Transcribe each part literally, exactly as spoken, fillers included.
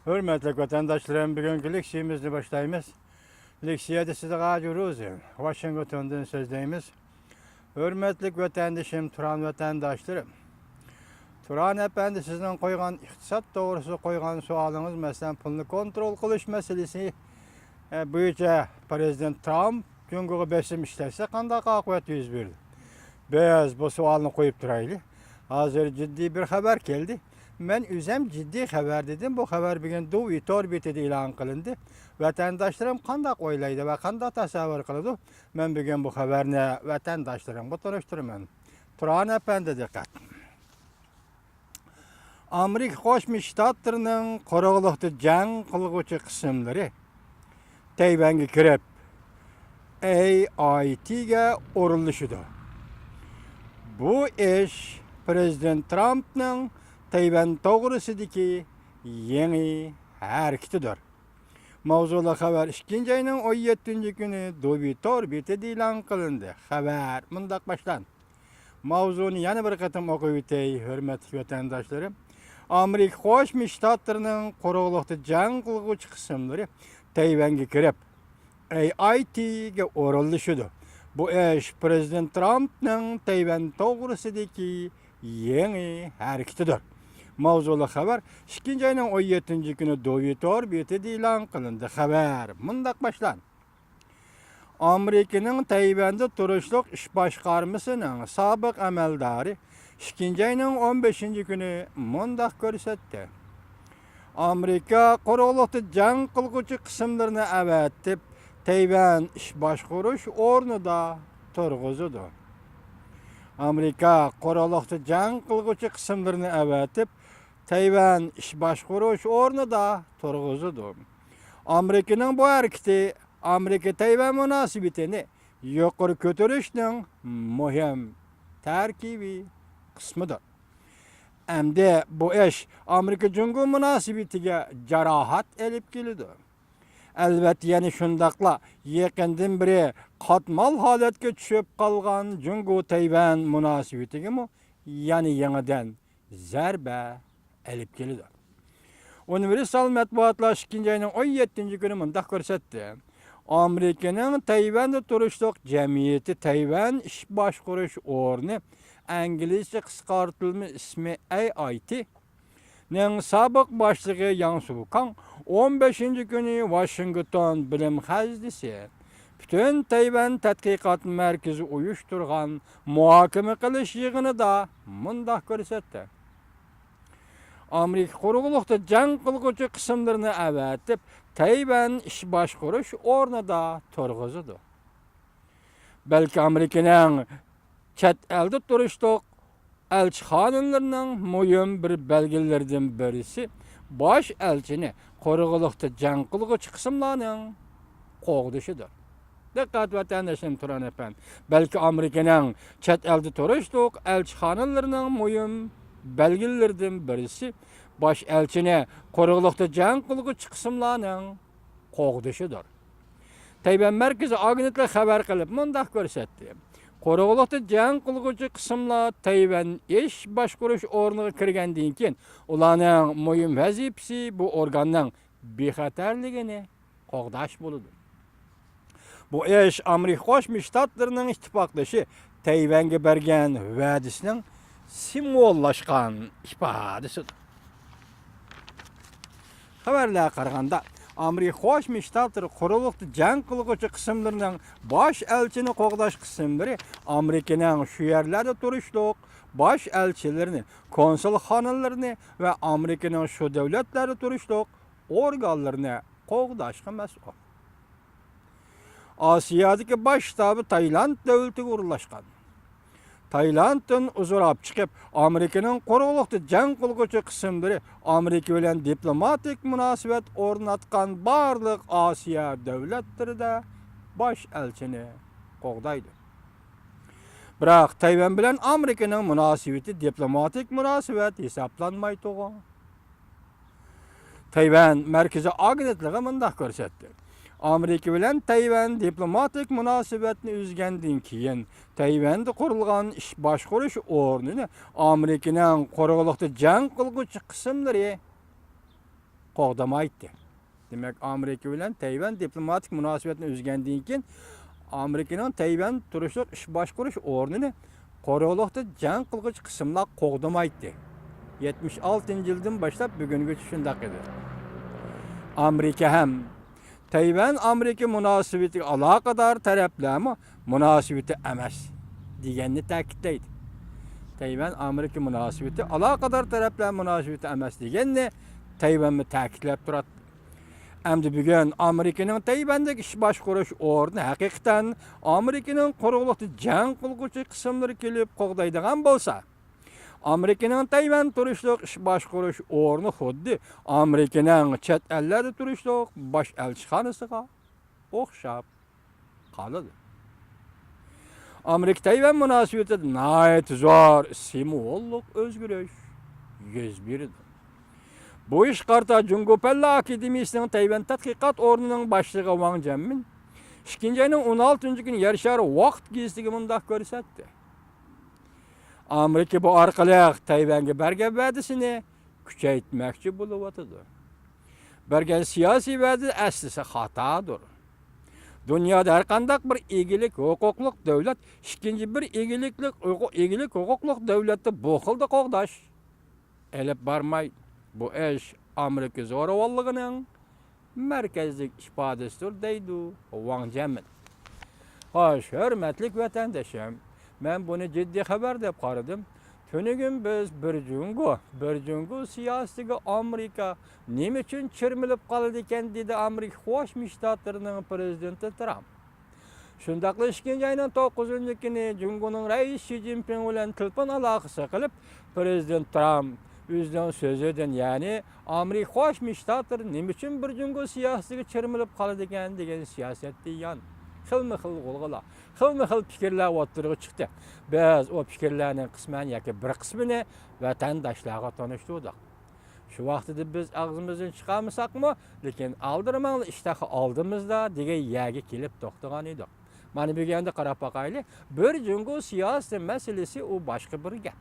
ھۆرمەتلىك ۋەتەنداشلىرىم، بۈگۈنكى لېكسىيىمىزنى باشلايمىز. لېكسىيەدە سىزگە جۇرۇزى، ۋاشىنگتوندىن سۆزلەيمىز. ھۆرمەتلىك ۋەتەندىشىم، تۇران ۋەتەنداشلىرىم. تۇران ئەپەندى، سىزنىڭ قويغان، ئىقتىساد توغرىسىدا قويغان سوئالىڭىز، مەسىلەن، پۇلنى كونترول قىلىش مەسىلىسى، ئە، بويىچە پىرېزىدېنت ترامپ جۇڭگوغا بېسىم ئىشلەتسە، قانداق ئاقىۋەت يۈز بېرىدۇ؟ بىز بۇ سوئالنى قويۇپ تۇرايلى. ھازىر جىددىي بىر خەۋەر كەلدى. مەن ئۆزەم جىددىي خەۋەر دېدىم. بۇ خەۋەر بۈگۈن دۇۋى تور بېتىدە ئېلان قىلىندى. ۋەتەنداشلىرىم قانداق ئويلايدۇ ۋە قانداق تەسەۋۋۇر قىلىدۇ؟ مەن بۈگۈن بۇ خەۋەرنى ۋەتەنداشلىرىمغا تونۇشتۇرىمەن. تۇران ئەپەندى، دىققەت! ئامېرىكا قوشما شتاتلىرىنىڭ قۇرۇقلۇقتا جەڭ قىلغۇچى قىسىملىرى تەيۋەنگە كىرىپ، ئەي ئاي تىگە ئورۇنلىشىدۇ. بۇ ئىش پىرېزىدېنت ترامپنىڭ تەيۋەن توغرىسىدىكى يېڭى ھەرىكىتىدۇر. ماۋزۇلۇق خەۋەر ئىككىنچى ئاينىڭ ئون يەتتىنچى كۈنى دۇبى تور بېتىدە ئېلان قىلىندى. خەۋەر مۇنداق باشلاندى. ماۋزۇنى يەنە بىر قېتىم ئوقۇۋېتەي، ھۆرمەتلىك ۋەتەنداشلىرىم. ئامېرىكا قوشما شتاتلىرىنىڭ قۇرۇقلۇقتا جەڭ قىلغۇچى قىسىملىرى تەيۋەنگە كىرىپ، ئەي ئاي تىگە ئورۇنلىشىدۇ. بۇ ئىش پىرېزىدېنت ترامپنىڭ تەيۋەن توغرىسىدىكى يېڭى ھەرىكىتىدۇر. ماۋزۇلۇق خەۋەر ئىككىنچى ئاينىڭ ئون يەتتىنچى كۈنى دۇۋى تور بېتىدە ئېلان قىلىندى. خەۋەر مۇنداق باشلاندى. ئامېرىكىنىڭ تەيۋەندە تۇرۇشلۇق ئىش باشقارمىسىنىڭ سابىق ئەمەلدارى ئىككىنچى ئاينىڭ ئون بەشىنچى كۈنى مۇنداق كۆرسەتتى. ئامېرىكا قۇرۇقلۇقتا جەڭ قىلغۇچى قىسىملىرىنى ئەۋەتىپ، تەيۋەن ئىش باشقۇرۇش ئورنىدا تۇرغۇزىدۇ. ئامېرىكا قۇرۇقلۇقتا جەڭ قىلغۇچى قىسىملىرىنى ئەۋەتىپ، تەيۋەن ئىش باشقۇرۇش ئورنىدا تۇرغۇزىدۇ. ئامېرىكىنىڭ بۇ ھەرىكىتى ئامېرىكا تەيۋەن مۇناسىۋىتىنى يۇقىرى كۆتۈرۈشنىڭ مۇھىم تەركىبىي قىسمىدۇر. ئەمدى بۇ ئىش ئامېرىكا جۇڭگو مۇناسىۋىتىگە جاراھەت ئېلىپ كېلىدۇ. ئەلۋەتتە، يەنە شۇنداقلا يېقىندىن بېرى قاتمال ھالەتكە چۈشۈپ قالغان جۇڭگو تەيۋەن مۇناسىۋىتىگىمۇ يەنە يېڭىدىن زەربە ئېلىپ كېلىدۇ. ئۇنىۋېرسال مەتبۇئاتلار ئىككىنچى ئاينىڭ ئون يەتتىنچى كۈنى مۇنداق كۆرسەتتى. ئامېرىكىنىڭ تەيۋەندە تۇرۇشلۇق جەمئىيىتى تەيۋەن ئىش باشقۇرۇش ئورنى، ئىنگلىزچە قىسقارتىلما ئىسمى ئەي ئاي تى، نىڭ سابىق باشلىقى ياڭ سۇكاڭ ئون بەشىنچى كۈنى ۋاشىنگتون بىلىم خەزنىسى پۈتۈن تەيۋەن تەتقىقات مەركىزى ئۇيۇشتۇرغان مۇھاكىمە قىلىش يىغىنىدا مۇنداق كۆرسەتتى. ئامېرىكا قۇرۇقلۇقتا جەڭ قىلغۇچى قىسىملىرىنى ئەۋەتىپ، تەيۋەن ئىش باشقۇرۇش ئورنىدا تۇرغۇزىدۇ. بەلكى ئامېرىكىنىڭ چەت ئەلدە تۇرۇشلۇق ئەلچىخانىلىرىنىڭ مۇھىم بىر بەلگىلىرىدىن بىرسى باش ئەلچىنى قۇرۇقلۇقتا جەڭ قىلغۇچى قىسىملارنىڭ قوغدىشىدۇر. دىققەت، ۋەتەنداشلىرىم، تۇران ئەپەندى. بەلكى ئامېرىكىنىڭ چەت ئەلدە تۇرۇشلۇق ئەلچىخانىلىرىنىڭ مۇھىم بەلگىلىرىدىن بىرسى باش ئەلچىنى قۇرۇقلۇقتا جەڭ قىلغۇچى قىسىملارنىڭ قوغدىشىدۇر. تەيۋەن مەركىزىي ئاگېنتلىقى خەۋەر قىلىپ مۇنداق كۆرسەتتى. قۇرۇقلۇقتا جەڭ قىلغۇچى قىسىملار تەيۋەن ئىش باشقۇرۇش ئورنىغا كىرگەندىن كېيىن، ئۇلارنىڭ مۇھىم ۋەزىپىسى بۇ ئورگاننىڭ بىخەتەرلىكىنى قوغداش بولىدۇ. بۇ ئىش ئامېرىكا قوشما شتاتلىرىنىڭ ئىتتىپاقدىشى تەيۋەنگە بەرگەن ۋەدىسىنىڭ سىمۋوللاشقان ئىپادىسىدۇر. خەۋەرلەرگە قارىغاندا، ئامېرىكا قوشما شتاتلىرى قۇرۇقلۇقتا جەڭ قىلغۇچى قىسىملىرىنىڭ باش ئەلچىنى قوغداش قىسىملىرى ئامېرىكىنىڭ شۇ يەرلەردە تۇرۇشلۇق باش ئەلچىلىرىنى، كونسۇلخانىلىرىنى ۋە ئامېرىكىنىڭ شۇ دۆلەتلەردە تۇرۇشلۇق ئورگانلىرىنى قوغداشقا مەسئۇل. ئاسىيادىكى باش شتابى تايلاند دۆلىتىگە ئورۇنلاشقان. تايلاندتىن ئۇزىراپ چىقىپ، ئامېرىكىنىڭ قۇرۇقلۇقتا جەڭ قىلغۇچى قىسىملىرى ئامېرىكا بىلەن دىپلوماتىك مۇناسىۋەت ئورناتقان بارلىق ئاسىيا دۆلەتلىرىدە باش ئەلچىنى قوغدايدۇ. بىراق، تەيۋەن بىلەن ئامېرىكىنىڭ مۇناسىۋىتى دىپلوماتىك مۇناسىۋەت ھېسابلانمايدىغۇ. تەيۋەن مەركىزىي ئاگېنتلىقى مۇنداق كۆرسەتتى. ئامېرىكا بىلەن تەيۋەن دىپلوماتىك مۇناسىۋەتنى ئۈزگەندىن كېيىن، تەيۋەندە قۇرۇلغان ئىش باشقۇرۇش ئورنىنى ئامېرىكىنىڭ قۇرۇقلۇقتا جەڭ قىلغۇچى قىسىملىرى قوغدىمايتتى. دېمەك، ئامېرىكا بىلەن تەيۋەن دىپلوماتىك مۇناسىۋەتنى ئۈزگەندىن كېيىن، ئامېرىكىنىڭ تەيۋەن تۇرۇشلۇق ئىش باشقۇرۇش ئورنىنى قورۇقلۇقتا جەڭ قىلغۇچى قىسىملار قوغدىمايتتى. يەتمىش ئالتىنچى يىلدىن باشلاپ بۈگۈنگىچە شۇنداق ئىدى. ئامېرىكا ھەم تەيۋەن ئامېرىكا مۇناسىۋىتىگە ئالاقىدار تەرەپلەرمۇ مۇناسىۋىتى ئەمەس دېگەننى تەكىتلەيدۇ. تەيۋەن ئامېرىكا مۇناسىۋىتى ئالاقىدار تەرەپلەر مۇناسىۋىتى ئەمەس دېگەننى تەيۋەنمۇ تەكىتلەپ تۇراتتى. ئەمدى بۈگۈن ئامېرىكىنىڭ تەيۋەندىكى ئىش باشقۇرۇش ئورنى ھەقىقەتەن ئامېرىكىنىڭ قۇرۇقلۇقتا جەڭ قىلغۇچى قىسىملىرى كېلىپ قوغدايدىغان بولسا، ئامېرىكىنىڭ تەيۋەن تۇرۇشلۇق ئىش باشقۇرۇش ئورنى خۇددى ئامېرىكىنىڭ چەت ئەللەردە تۇرۇشلۇق باش ئەلچىخانىسىغا ئوخشاپ قالىدۇ. ئامېرىكا تەيۋەن مۇناسىۋىتىدە ناھايىتى زور سىمۋوللۇق ئۆزگىرىش يۈز بېرىدۇ. بۇ ئىشقا قارىتا جۇڭگو پەنلەر ئاكادېمىيىسىنىڭ تەيۋەن تەتقىقات ئورنىنىڭ باشلىقى ۋاڭ جيەنمىن ئىككىنچى ئاينىڭ ئون ئالتىنچى كۈنى يەر شارى ۋاقىت گېزىتىگە مۇنداق كۆرسەتتى. ئامېرىكا بۇ ئارقىلىق تەيۋەنگە بەرگەن ۋەدىسىنى كۈچەيتمەكچى بولۇۋاتىدۇ. بەرگەن سىياسىي ۋەدە ئەسلىسى خاتادۇر. دۇنيادا ھەرقانداق بىر ئىگىلىك ھوقۇقلۇق دۆلەت ئىككىنچى بىر ئىگىلىكلىك، ئىگىلىك ھوقۇقلۇق دۆلەتنى بۇ خىلدا قوغداش ئېلىپ بارمايدۇ. بۇ ئىش ئامېرىكا زورىۋاللىقىنىڭ مەركەزلىك ئىپادىسىدۇر، دەيدۇ ۋاڭ جيەنمىن. خوش، ھۆرمەتلىك ۋەتەندىشىم، مەن بۇنى جىددىي خەۋەر دەپ قارىدىم. تۈنۈگۈن بىز بىر جۇڭگو، بىر جۇڭگو سىياسىتىگە ئامېرىكا نېمە ئۈچۈن چىرمىلىپ قالىدىكەن، دېدى ئامېرىكا قوشما شتاتلىرىنىڭ پىرېزىدېنتى ترامپ. شۇنداقلا ئىككىنچى ئاينىڭ توققۇزىنچى كۈنى جۇڭگونىڭ رەئىسى شى جىنپىڭ بىلەن تېلېفون ئالاقىسى قىلىپ، پىرېزىدېنت ترامپ ئۆزىنىڭ سۆزىدىن، يەنى ئامېرىكا قوشما شتاتلىرى نېمە ئۈچۈن بىر جۇڭگو سىياسىتىگە چىرمىلىپ قالىدىكەن دېگەن سىياسەتتىن يان خىلمۇ خىل غۇلغۇلا، خىلمۇ خىل پىكىرلەر ئوتتۇرىغا چىقتى. بىز ئۇ پىكىرلەرنى قىسمەن ياكى بىر قىسمىنى ۋەتەنداشلارغا تونۇشتۇردۇق. شۇ ۋاقتىدا بىز ئاغزىمىزدىن چىقارمىساقمۇ، لېكىن ئالدىرىماڭلار، ئىش تېخى ئالدىمىزدا دېگەن يەرگە كېلىپ توختىغان ئىدۇق. مانا بۈگۈندە قاراپ باقايلى، بىر جۇڭگو سىياسىتى مەسىلىسى ئۇ باشقا بىر گەپ.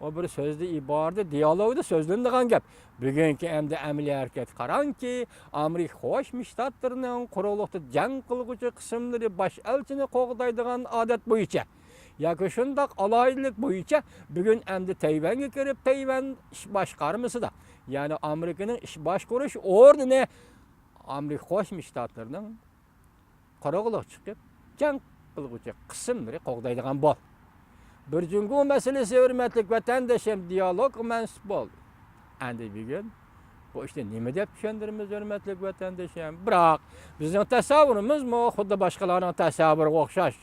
ئۇ بىر سۆزدە ئىبارىدە، دىيالوگدا سۆزلىنىدىغان گەپ. بۈگۈنكى ئەمدى ئەمەلىي ھەرىكەتكە قاراڭكى، ئامېرىكا قوشما شتاتلىرىنىڭ قۇرۇقلۇقتا جەڭ قىلغۇچى قىسىملىرى باش ئەلچىنى قوغدايدىغان ئادەت بويىچە ياكى شۇنداق ئالاھىدىلىك بويىچە بۈگۈن ئەمدى تەيۋەنگە كىرىپ، تەيۋەن ئىش باشقارمىسىدا، يەنى ئامېرىكىنىڭ ئىش باشقۇرۇش ئورنىنى ئامېرىكا قوشما شتاتلىرىنىڭ قۇرۇقلۇق چىقىپ، جەڭ قىلغۇچى قىسىملىرى قوغدايدىغان بول. بىر جۇڭگو مەسىلىسى، ھۆرمەتلىك ۋەتەندىشىم، دىيالوگقا مەنسۇپ بول. ئەمدى بۈگۈن بۇ ئىشنى نېمە دەپ چۈشەندۈرىمىز، ھۆرمەتلىك ۋەتەندىشىم؟ بىراق بىزنىڭ تەسەۋۋۇرىمىزمۇ خۇددى باشقىلارنىڭ تەسەۋۋۇرىغا ئوخشاش.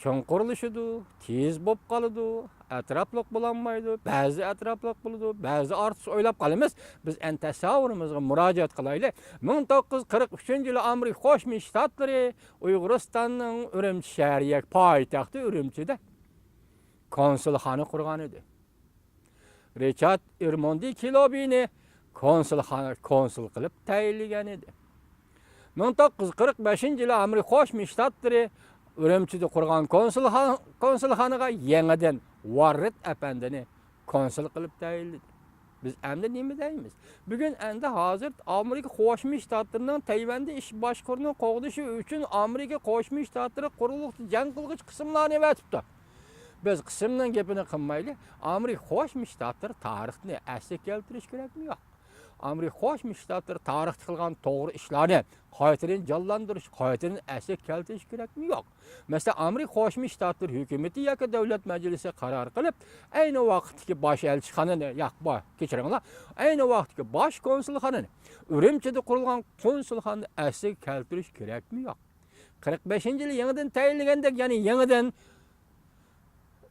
چوڭقۇرلىشىدۇ، تېز بولۇپ قالىدۇ، ئەتراپلىق بولالمايدۇ، بەزى ئەتراپلىق بولىدۇ، بەزى ئارتۇق ئويلاپ قالىمىز. بىز ئەن تەسەۋۋۇرىمىزغا مۇراجىئەت قىلايلى. مىڭ توققۇز يۈز قىرىق ئۈچىنچى يىلى ئامېرىكا قوشما شتاتلىرى ئۇيغۇرىستاننىڭ ئۈرۈمچى شەھىرى، يەك پايتەختى ئۈرۈمچىدە كونسۇلخانا قۇرغان ئىدى. رىچارد ئېرموندى كىلوبىنى كونسۇلخانا، كونسۇل قىلىپ تەيىنلىگەن ئىدى. مىڭ توققۇز يۈز قىرىق بەشىنچى يىلى ئامېرىكا قوشما شتاتلىرى ئۈرۈمچىدە قۇرغان كونسۇلخا-، كونسۇلخانىغا يېڭىدىن ۋاررېد ئەپەندىنى كونسۇل قىلىپ تەيىنلىدى. بىز ئەمدى نېمە دەيمىز؟ بۈگۈن ئەمدى ھازىر ئامېرىكا قوشما شتاتلىرىنىڭ تەيۋەندە ئىش باشقۇرۇشىنى قوغدىشى ئۈچۈن ئامېرىكا قوشما شتاتلىرى قۇرۇقلۇقتا جەڭ قىلغۇچى قىسىملارنى ئەۋەتىپتۇ. بىز قىسىمنىڭ گېپىنى قىلمايلى. ئامېرىكا قوشما شتاتلىرى تارىخنى ئەسلىگە كەلتۈرۈش كېرەكمۇ يوق؟ ئامېرىكا قوشما شتاتلىرى تارىختا قىلغان توغرا ئىشلارنى قايتىدىن جانلاندۇرۇش، قايتىدىن ئەسلىگە كەلتۈرۈش كېرەكمۇ يوق؟ مەسىلەن، ئامېرىكا قوشما شتاتلىرى ھۆكۈمىتى ياكى دۆلەت مەجلىسى قارار قىلىپ، ئەينى ۋاقىتتىكى باش ئەلچىخانىنى، ياق، با-، كېچىرىڭلار، ئەينى ۋاقىتتىكى باش كونسۇلخانىنى، ئۈرۈمچىدە قۇرۇلغان كونسۇلخانىنى ئەسلىگە كەلتۈرۈش كېرەكمۇ يوق؟ قىرىق بەشىنچى يىلى يېڭىدىن تەيىنلىگەندەك، يەنە يېڭىدىن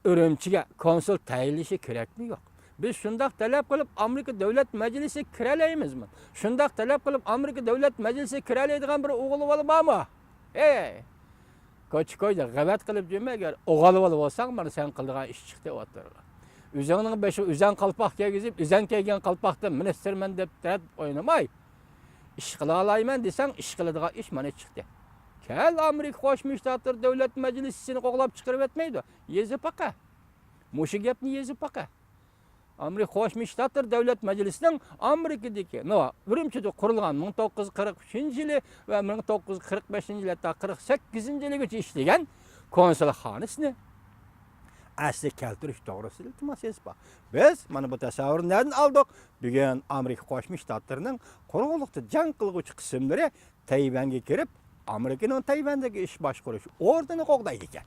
ئۈرۈمچىگە كونسۇل تەيىنلىشى كېرەكمۇ يوق؟ بىز شۇنداق تەلەپ قىلىپ، ئامېرىكا دۆلەت مەجلىسىگە كىرەلەيمىزمۇ؟ شۇنداق تەلەپ قىلىپ، ئامېرىكا دۆلەت مەجلىسىگە كىرەلەيدىغان بىر ئوغۇل بالا بارمۇ؟ ھەي! كوچا-كويدا غەۋەت قىلىپ يۈرمە، ئەگەر ئوغۇل بالا بولساڭ، مانا سەن قىلىدىغان ئىش چىقتى ئوتتۇرىغا. ئۆزۈڭنىڭ بېشىغا ئۆزەڭ قالپاق كىيگۈزۈپ، ئۆزەڭ كىيگەن قالپاقتا مىنىستىرمەن دەپ دەرەت ئوينىماي، ئىش قىلالايمەن دېسەڭ، ئىش قىلىدىغان ئىش مانا چىقتى. كەل، ئامېرىكا قوشما شتاتلىرى دۆلەت مەجلىسى سېنى قوغلاپ چىقىرىۋەتمەيدۇ. يېزىپ باقە. مۇشۇ گەپنى يېزىپ باقە. ئامېرىكا قوشما شتاتلىرى دۆلەت مەجلىسىنىڭ ئامېرىكىدىكى، نو، ئۈرۈمچىدە قۇرۇلغان مىڭ توققۇز يۈز قىرىق ئۈچىنچى يىلى ۋە مىڭ توققۇز يۈز قىرىق بەشىنچى يىلى، ھەتتا قىرىق سەككىزىنچى يىلىغىچە ئىشلىگەن كونسۇلخانىسىنى ئەسلىگە كەلتۈرۈش توغرىسىدا ئىلتىماس يېزىپ بار. بىز مانا بۇ تەسەۋۋۇرنى نەدىن ئالدۇق؟ بۈگۈن ئامېرىكا قوشما شتاتلىرىنىڭ قۇرۇقلۇقتا جەڭ قىلغۇچى قىسىملىرى تەيۋەنگە كىرىپ، ئامېرىكىنىڭ تەيۋەندىكى ئىش باشقۇرۇش ئورنىنى قوغدايدىكەن.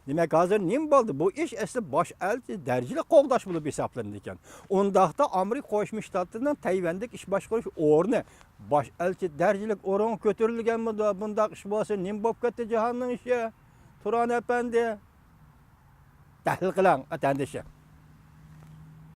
دېمەك، ھازىر نېمە بولدى؟ بۇ ئىش ئەسلى باش ئەلچى دەرىجىلىك قوغداش بولۇپ ھېسابلىنىدىكەن. ئۇنداقتا ئامېرىكا قوشما شتاتلىرىنىڭ تەيۋەندىكى ئىش باشقۇرۇش ئورنى باش ئەلچى دەرىجىلىك ئورۇنغا كۆتۈرۈلگەنمىدۇ؟ بۇنداق ئىش بولسا نېمە بولۇپ كەتتى جاھاننىڭ ئىشى؟ تۇران ئەپەندى، تەھلىل قىلىڭ، ۋەتەندىشىم.